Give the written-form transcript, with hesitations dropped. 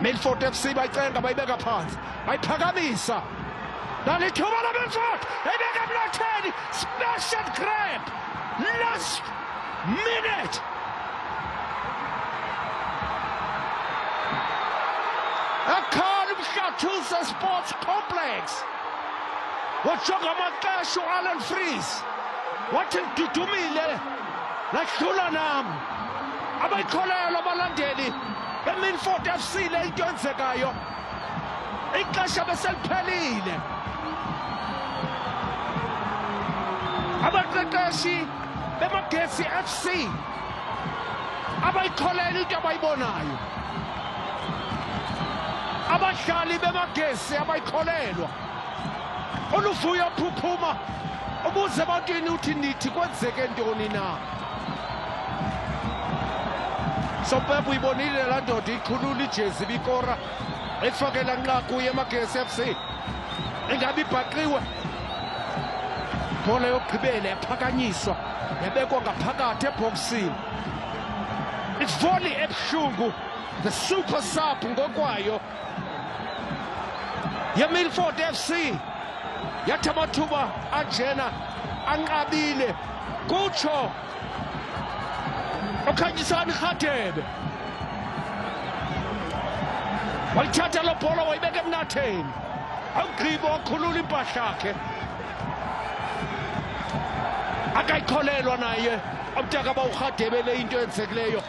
Milford FC bayicenga, bayibeka phansi, bayiphakamisa. Nalithuba la Milford, ebeka emnatheni, smash and grab, last minute. Akhala uMhlathuze Sports Complex. Wajonga amaxesha uAllan Freese, wathi ngidudumile ladlula nami. Abayikholelwa abalandeli beMilford FC le into yenzekayo, ixesha beseliphelile. Abaqeqeshi beMagesi FC abayikholelwa into abayibonayo, abadlali beMagesi abayikholelwa. Oluvuyo phuphuma ubuze ebantwini uthi nithi kwenzeke ntoni na? Sompempe uyibonile laa ndoda ikhulula ijezi ibikora efakela nqaku yeMagesi FC, ingabe ibhaqiwe bhola yokugqibela, yaphakanyiswa yabekwa ngaphakathi ebhokisini, ivoli ebuhlungu. The super sub ngokwayo yeMilford FC yathi amathuba anjena anqabile, kutsho oKhanyisani Rhadebe. Wayithatha lo bhola wayibeka emnatheni, awugqiba wakhulula impahla yakhe. Akayikholelwa naye umntakaba uRhadebe le into eyenzekileyo.